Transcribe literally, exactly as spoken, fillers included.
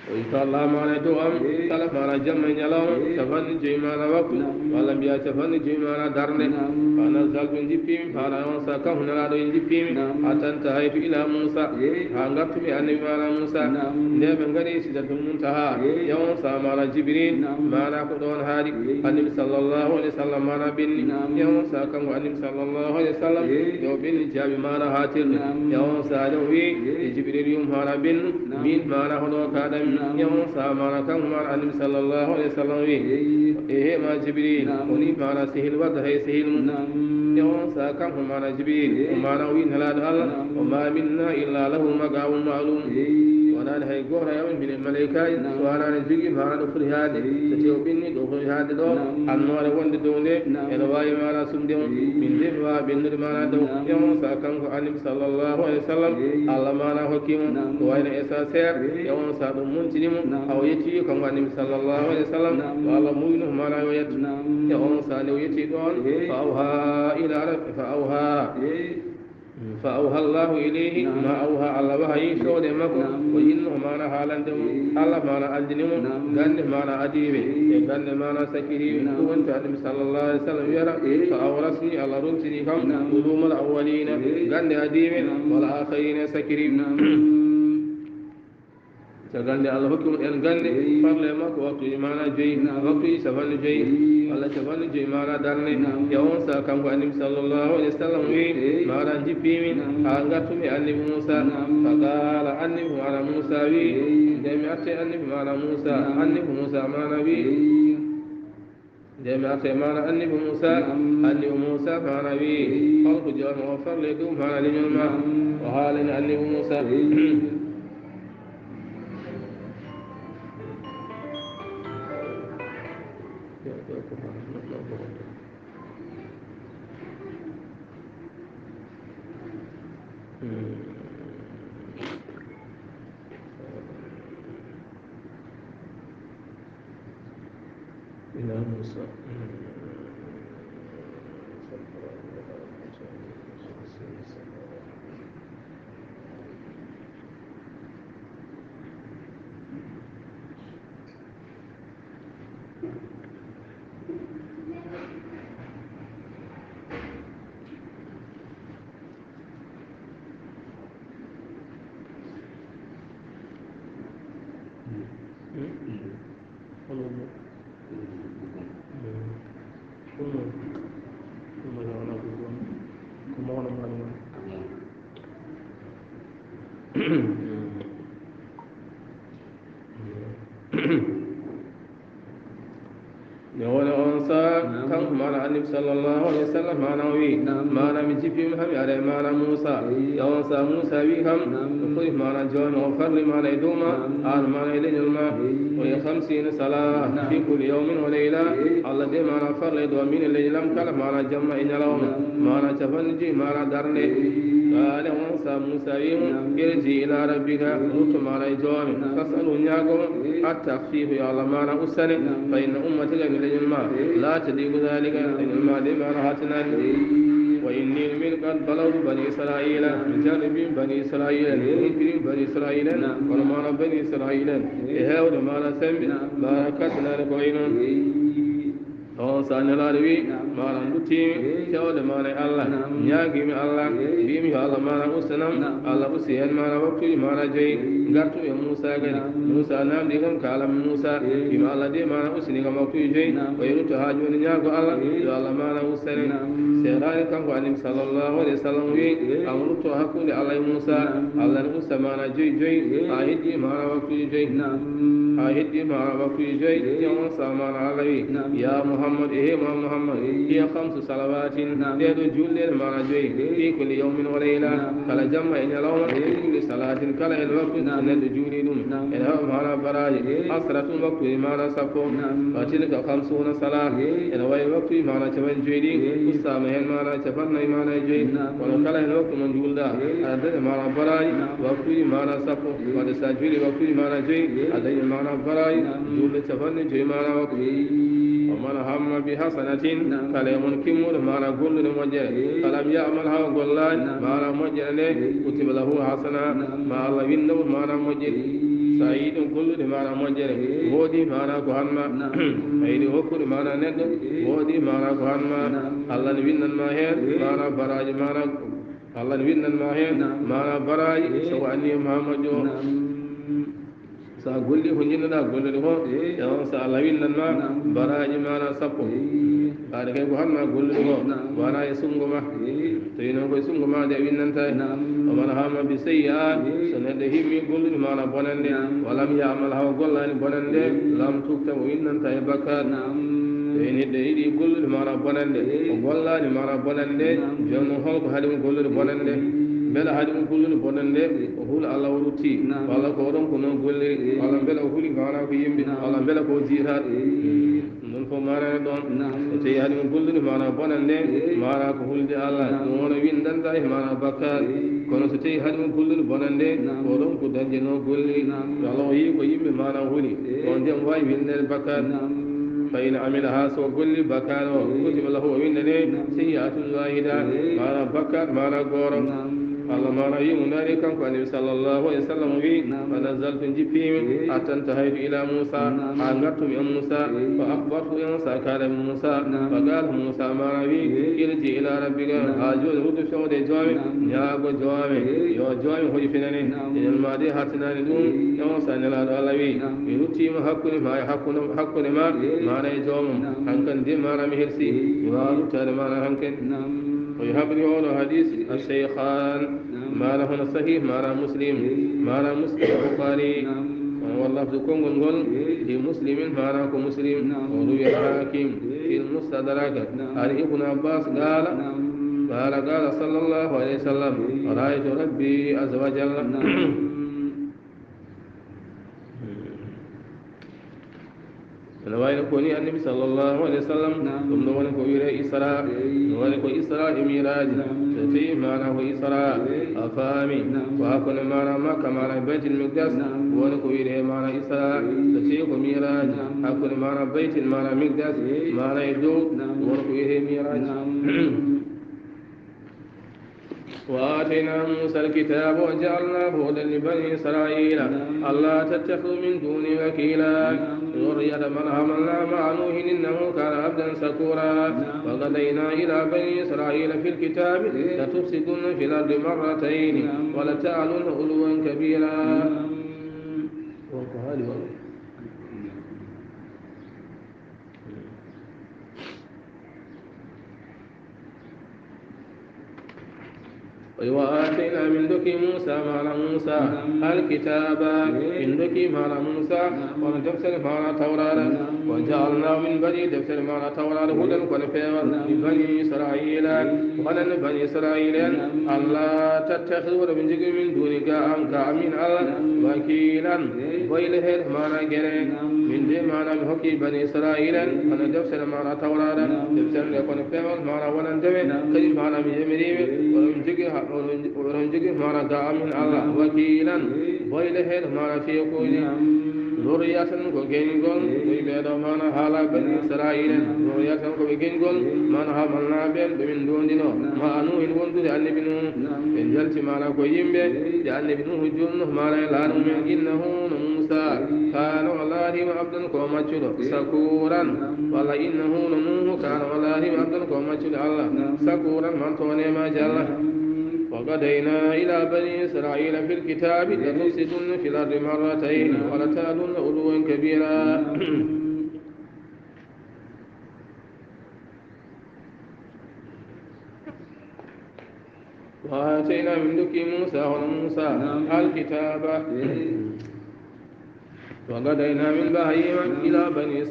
O yii ko Allah maana e dow am, kala maana jamma e ñalawma, capanɗe joyi maana waktu, walla mbiya capanɗe joyi maana darnde. Fa nazaltu, en jippiimi, maana on sa kan hunalaaɗo en jippiimi, hatta intahaytu ila Muusa, haa ngartumi e annabi maana Muusa. Nde ɓe ngari Sidratul Muntaha, e on sa maana Jibril, maana ko ɗoon haaɗi. Annabi sallallahu alayhi wa sallam maana ɓenni. E on sa kanko annabi sallallahu alayhi wa sallam, yo ɓenni jaabi maana haatirde. E on sa ɗon wi, e Jibril yum maana ɓennu, min maana hono kaɗam. E on sa maana kanko maana annabi sallallahu alayhi wa sallam wi, e he ma Jibril, o ni maana sehil wadda hay sehil mum. E on sa kanko maana Jibril, o maana o wi nelaaɗo Allah, o ma minna illa lahu maqamun ma'lum. Wonaani hay gooto e amen minen malaykaaji, so wonaani jogii maana ɗo foti haade. So tawi o ɓenni ɗo foti haade ɗo, annoore wonde dow nde, ene waawi maana sumde mo. Min de mi waawa ɓennude maana dow. E on sa kanko annabi sallallahu alayhi wa sallam, Allah maana hokki mo, ko wayno S A C R, e on sa ɗum muntini mo, haa o yetti kanko annabi sallallahu alayhi wa sallam, ko Allah muuyno maana yo yetto. E on sa nde o yetti ɗoon, fa awha ila rabbi, fa awha. Fa awha Allahu ilayhi ma awha, Allah wahayi fewde makko, o yinno maana haalande mo, Allah maana anndini mo, gannde maana adiiɓe, e gannde maana sakkitiiɓe, ɗum woni to annabi sallallahu alayhi wa sallam wiyata, fa awrasni, Allah rontini kam, ulumul awwalina, gannde adiiɓe, wal akhirina, sakkitiiɓe. Caggal nde Allah hokki mo ɗeen gannde, farle makko waktuuji maana joyi, waktuuji capanɗe joyi, walla capanɗe joyi maana darnde. E on sa kanko annabi sallallahu alayhi wa sallam wi, maana jippiimi, haa ngartumi e annabi Muusa. Fa qaala, annabi maana Muusa wi, nde mi arti e annabi maana Muusa, annabi Muusa maana wi, nde mi arti e maana annabi Muusa, annabi Muusa maana wi, hol ko Joomi o farle dow maana leñol ma? O haalani annabi Muusa. إلى موسى. Nde woni on saa, kanko maana Annabi sallallahu alayhi wa sallam, maana o wi, maana mi jippiima, hami ara e maana Muusa. E on saa Muusa wi kam, ko foti maana Joomi o farli maana e dow ma, aan maana e leñol ma. O e khamsiina salaa fi kulli yawmin wa layla. Allah de maana farla e dow am e leñol am kala maana jamma e ñalawma. Maana capanɗe joyi maana darnde. Qaala, on saa Muusa wi mo, irji ila rabbika, rutto maana e Joomi. Fas'alhu, ñaago mo, atta fiihu yo Allah maana ustane, fa inna ummataka, min leñol ma, la tadiqu dhalika, leñol ma de maana hattinaani ɗum. Wa inni min qad balawtu bani Israila, mi jarribi bani Israila, mi humpini bani Israila, kono maana bani Israila e heewde maana sembe, maana kattinaani ko wayi noon. On saa Nelaaɗo wi, maana nduttiimi, tewde maana e Allah, ñaagiimi Allah, mbiimi yo Allah maana ustanam, Allah usti heen maana waktuuji maana joyi, ngartumi e Muusa kadi. Muusa naamndi kam, kaalam Muusa, wiima Allah de maana ustini kam waktuuji joyi, o e rutto haa jooni ñaago Allah, yo Allah maana ustane. Seeraani kanko Annabi sallallahu alayhi wa sallam wi, am rutto hakkunde Allah e Muusa, Allah ne usta maana joyi joyi, haa heddi maana waktuuji joyi. Haa heddi maana waktuuji joyi, on saa maana Allah wi, ya Muhammad, e he ma Muhammad, hiya khamsu salawatin, ɗee ɗoo juulɗe maana joyi, fi kulli yawmin wa layla, kala jamma e ñalawma, fi kulli salatin, kala heen waktu, neɗɗo juuli ɗum, ene heɓa maana baraaji, asratun, waktuuji maana sappo, wa tilka khamsuuna salaa, ene wayi waktuuji maana capanɗe joyi ɗi, ustaama heen maana capanɗe nayi maana e joyi, kono kala heen waktu mo njuulɗa, aɗa daña maana baraaji, waktuuji maana sappo, wadde so a juuli waktuuji maana joyi, a dañi maana baraaji, juulɗe capanɗe joyi maana waktu. Wa man hamma bi hasanatin, kala e mon kimmuɗo maana gollude moƴƴere, falam ya'mal, haa o gollaani maana moƴƴere nde, kutiba lahu hasana, ma Allah winnda mo maana moƴƴere. So a yiɗi ɗum gollude maana moƴƴere, woodi maana ko hanma. A yiɗi hokkude maana neɗɗo, woodi maana ko hanma. Allah ne winnan ma heen maana baraaji maana. Allah ne winnan ma heen maana baraaji so ko anniya ma moƴƴo. So a golli ko njiɗnoɗa gollude ko, e on so Allah winnan ma baraaji maana sappo. Ɓaade kay ko hanma gollude ko, wona e sunngo ma. Tawi noon koye sunngo ma de a winnanta e. O mana hama bi seyya, so neɗɗo himmi gollude maana bonande, walam yaamal hawa gollaani bonande, lam tuktab o winnanta e bakkaat. Tawi neɗɗo yiɗi gollude maana bonande, o gollaani maana bonande, jooni noon holko haɗi mo gollude bonande? Mbela haɗi mo gollude bonande, o hula Allah o rutti, walla ko oɗon ko noon golliri, walla mbela o huli maana ko yimɓe, walla mbela ko jiytaɗo. Ɗum fof maana ɗon. So tawi haɗi mo gollude maana bonande, maana ko hulde Allah, ɗum wona windanta e maana bakkaat. Kono so tawi haɗi mo gollude bonande, ko ɗon ko dañde no golli. Yo Allah o yii ko yimɓe maana huli, on de mo waawi windede bakkaat. Fa in amila ha so golli bakkaat o, kutiba lahu o windane sayyi'atun wahida, maana bakkaat maana gooro. Allah maana wiimo ndaari kanko annabi sallallahu alaihi wasallam wi, fa nazaltu jippimi, hatta intahaytu ila Musa, ha ngartumi e Musa, fa akhbartu e Musa, kala e Musa, fa qala Musa maana wi, irji ila rabbika, ha jooni ruddu fewde joome, ñaago joome, yo joome hoƴu finane, enen ma de hartinaani ɗum, e on sa nelaaɗo Allah wi, mi ruttima hakkunde ma e hakkunde, hakkunde ma, maana e joomum, hankan de maana mi hersi, mi waawa ruttaade maana hankan. O yo habri oɗo hadis, al-Shaykhan, maana hono Sahih, maana Muslim, maana Muslim, Bukhari. On wal lafdu konngol ngol, li Muslimin, maana ko Muslim. O ruwi Hakim, fil Mustadrak, an Ibn Abbas, qala, qala, qala sallallahu alayhi wasallam, ra'aytu Rabbi azza wa jalla. Ene wayno ko ni annabi sallallahu alaihi wasallam, ɗum ɗo woni ko wiyre Isra, no woni ko Isra e Miraji. So tawi maana ko Isra, a faami, ko hakkunde maana Makka, maana Baytul Miqdas, woni ko wiyre maana Isra. So tawi ko Miraji, hakkunde maana Baytul, maana Miqdas, maana e dow, woni ko wiyre Miraji. وآتينا موسى الكتاب وجعلناه هدى لبني إسرائيل ألا تتخذوا من دوني وكيلا ذرية من حملنا مع نوح إنه كان عبدا شكورا وقضينا إلى بني إسرائيل في الكتاب لتفسدن في الأرض مرتين ولتعلن علوا كبيرا. Wa aatayna, min dokki Muusa, maana Muusa, alkitaaba, min dokki maana Muusa, kono deftere maana Tawraata. Wa ja'alnaahu, min mbaɗi deftere maana Tawraata, hudan, kono peewal, li bani Israa'iila, wonande bani Israa'iila en, allaa tattakhiduu, wota ɓe njogii, min duuni, ga am, ga amin Allah, wakiilan, boyle heen maana gere. Min de maana mi hokki bani Israa'iila en, kono deftere maana Tawraata, deftere nde kono peewal maana wonande ɓe, kadi maana mi yamiri ɓe, oɗon njogii ha-, oɗon, oɗon njogii maana ga amin Allah, wakiilan, boyle heen maana feekuuji. Zurriyatan ko geñgol, ko ɓe ɗo maana haala bani Israa'iila en, zurriyatan ko ɓe geñgol, maana hamalnaa ɓeen ɓe min ndondino, ma'a Nuuhin wondude annabi Nuuhu. Ɓe njalti maana ko yimɓe, de annabi Nuuhu julno maana e laana mumen, innahu no Muusa, kaana o laariima abdan ko maccuɗo, shakuuran, walla innahu no Nuuhu, kaana o laariima abdan ko maccuɗo Allah, shakuuran manto neemaaji Allah. Wa qadaynaa ilaa banii Israa'iila fil kitaabi latufsidunna fil ardi marratayni wa lata'lunna 'uluwwan kabiiraa. Wa aataynaa, min dokki Muusa, hono Muusa, alkitaaba. Wa qadaynaa, min wahyima, ilaa banii